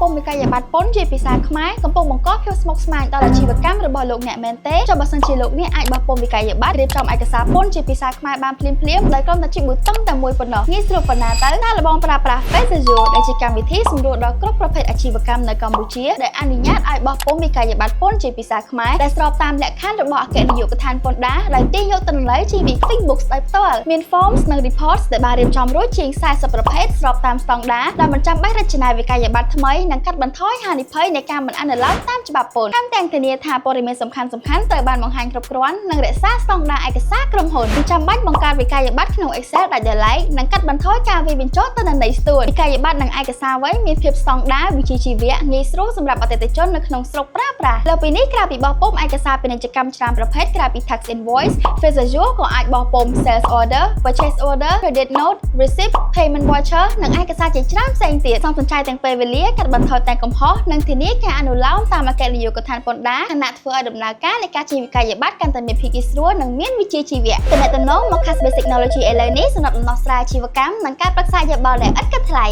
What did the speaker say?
ពុម្ពវិក័យប័ត្រពន្ធជាភាសាខ្មែរកំពុងបង្កភាពស្មុគស្មាញដល់អាជីវកម្មរបស់លោកអ្នកមែនទេចុះបើសិនជាលោកអ្នកអាចបោះពុម្ពវិក័យប័ត្ររៀបចំឯកសារពន្ធជាភាសាខ្មែរបានភ្លាមៗដោយគ្រាន់តែចុចប៊ូតុងតែមួយប៉ុណ្ណោះងាយស្រួលប៉ុណ្ណាទៅតែលបងប្រើប្រាស់ Face Azure ដែលជាកម្មវិធីសម្រួលដល់គ្រប់ប្រភេទអាជីវកម្មនៅកម្ពុជាដែលអនុញ្ញាតឲ្យបោះពុម្ពវិក័យប័ត្រពន្ធជាភាសាខ្មែរដែលស្របតាមលក្ខខណ្ឌរបស់អគ្គនាយកដ្ឋានពន្ធដារដោយទាញយកទិន្នន័យចេញពី QuickBooks ដោយផ្ទាល់មាន forms និង reports ដែលបានរៀបចំរួចជាង40ប្រភេទស្របតាមស្តង់ដារដែលមិនចាំបាច់រចនាវិក័យប័ត្រថ្មីនិងកាត់បន្ថយហានិភ័យនៃការមិនអនុលោមតាមច្បាប់ពន្ធថែមទាំងធានាថាព័ត៌មានសំខាន់ៗត្រូវបានបង្ហាញគ្រប់គ្រាន់និងរក្សាស្តង់ដារឯកសារក្រុមហ៊ុនមិនចាំបាច់បង្កើតវិក័យប័ត្រក្នុង Excel ដាច់ដោយឡែកនិងកាត់បន្ថយការវាយបញ្ចូលទិន្នន័យស្ទួនវិក័យប័ត្រនិងឯកសារវែងមានភាពស្តង់ដារវិជ្ជាជីវៈងាយស្រួលសម្រាប់អតិថិជននៅក្នុងស្រុកប្រើប្រាស់លើពីនេះក្រៅពីបោះពុម្ពឯកសារពាណិជ្ជកម្មច្រើនប្រភេទក្រៅពី tax invoice, Face Azure ក៏អាចបោះពុម្ព sales order, purchase order, credit note, receipt, payment voucher និងឯកសារជាច្រើនផ្សេងទៀតសន្សំសំចៃទាំងពេលវេលាកាត់បន្ថយតែកំហុសនិងធានាការអនុលោមតាមអគ្គនាយកដ្ឋានពន្ធដារខណៈធ្វើឲ្យដំណើរការនៃការចេញវិក័យប័ត្រកាន់តែមានភាពងាយស្រួលនិងមានវិជ្ជាជីវៈទំនាក់ទំនងមក Cashbase Technology ឥឡូវនេះសម្រាប់ដំណោះស្រាយអាជីវកម្មនិងការប្រឹក្សាយោបល់ដែលឥតគិតថ្លៃ។